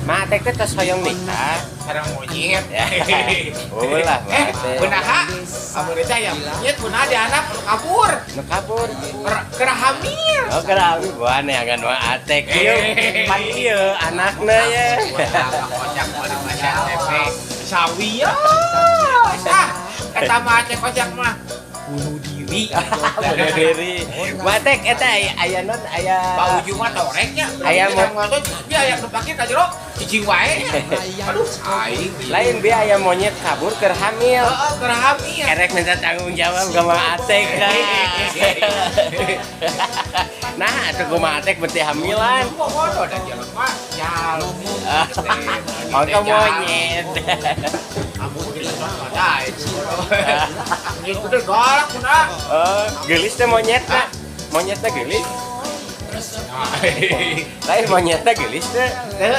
Mak Atek teh tos hoyong nikah. Sareng monyet. Ulah, Eh, Mak Atek. kunaha? Amun teh aya monyet kunaha dihandap nu kabur? Nu kabur. Keur hamil. Oh, keur hamil buah neangan Mak Atek. Ieu pan ieu anakna ya. Kocak mah di masa TV. Sawios. Ah, eta mah Aceh kocak mah bunuh diri. Bunuh diri. Mak Atek eta aya aya non aya Pak Uju mah toreknya. Aya ngotot dia aya nu pake ka jero cicing wae. Aduh, aing. Lain bi aya monyet kabur keur hamil. Heeh, keur hamil. Erek minta tanggung jawab ke Mak Atek kan. Nah, atuh kumaha Atek beti hamilan. Bodoh da jelema jalmi. Oh, ke monyet. Amun kita mah da. Monyet gede galak kunaha. Oh, geulis teh monyetna. Monyetna geulis. Lain monyetna geulis teh. Teu.